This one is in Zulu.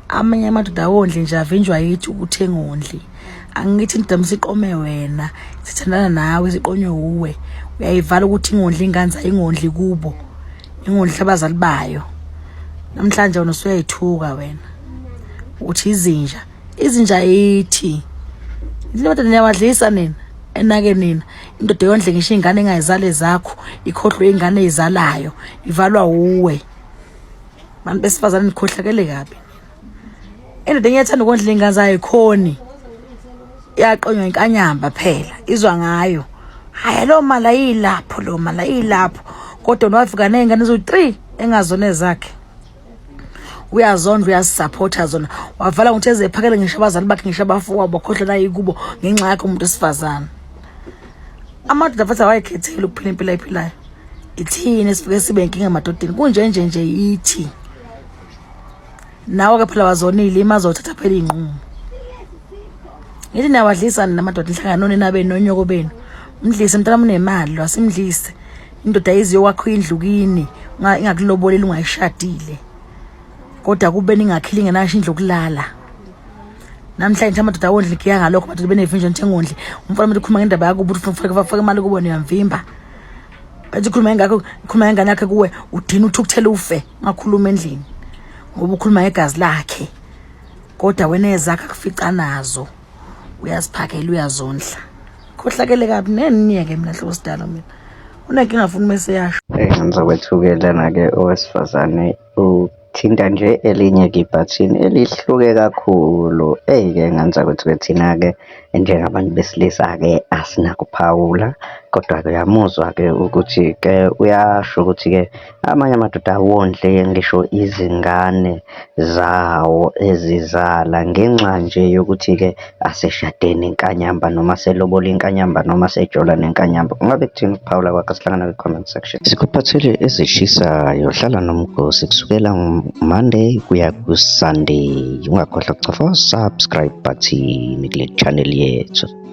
Amanye amadoda awondli nje, avinjwa yithi ukuthi engondli. Angithi indoda msiqome wena, sithandana nawe, siqonywe wuwe, uyayivala ukuthi ingondli ingane zayo, ingondli kubo, ingondli abazali bayo. Namhlanje wena usuyayithuka wena, uthi izinja, izinja yithi. Indoda niyawadlisa nina, enake nina. Indoda yondle ngisho ingane engayizali zakho, ikhohlwe ingane eyizalayo, ivalwa wuwe. Bantu besifazane nikhohlakele kabi. Indoda engiyathanda ukondla iy'ngane zayo ikhoni, yaqonywa inkanyamba phela, izwa ngayo. Hhayi, loo mali ayilapho, loo mali ayilapho, kodwa wafika ney'ngane eziwu-3 engazona ezakhe. Uyazondla, uyazisaphotha zona, wavala ngokuthi ezephakele ngisho abazali bakhe, ngisho abafowabo, bakhohlwa nayikubo ngenxa yakhe umuntu wesifazane. Amadoda futhi awayikhetheli ukuphila impilo ayiphilayo. Ithini esifike sibe inkinga emadodeni kunje nje nje yithi. Nawe ke phela wazonile, imazothatha phela iy'nqumo. Ngithi niyawadlisa nina amadoda, nihlangana nonina benu nonyoko benu. Mdlise mntana, unemali lo, asimdlise. Indoda iziyokwakho indlu kini, ingakuloboleli ungayishadile. Kodwa kube ningakhile ingenasho indlu yokulala. Namhlanje nje amadoda awondli ngiya ngalokho, amadoda benevinjo njengondli. Umfana umuntu ukhuluma ngendaba yakubo, uthi ufake imali kubo, niyamvimba. Bathi khuluma ngakho, khuluma ngengane yakhe kuwe, udina uthukuthele ufe, ungakhuluma endlini. Ngoba ukhuluma ngegazi lakhe. Kodwa wena ezakhe akufica nazo. Uyaziphakela, uyazondla. Khohlakele kabi neniyeke mina hlobo sidalo mina. Unenkinga afuna mese yasho. Ngizokwethuke lana-ke owesifazane uthinta nje elinye-ke ibhathini elihluke kakhulu. Eyi-ke ngane zakwethu-ke thina-ke njengabantu besilisa-ke asinakuphawula, kodwa-ke uyamuzwa-ke ukuthi-ke uyasho ukuthi-ke amanye amadoda awondle ngisho izingane zawo ezizala ngenxa nje yokuthi-ke aseshade nenkanyamba noma aselobola inkanyamba noma asejola nenkanyamba. Kungabe kuthini ukuphawula kwakho? Sihlangana kwi-comment section. Sikuphathele ezishisayo, hlala nomgosi kusukela Monday kuya ku-Sunday. Ungakhohlwa ukucofa subscribe button kule channel yethu.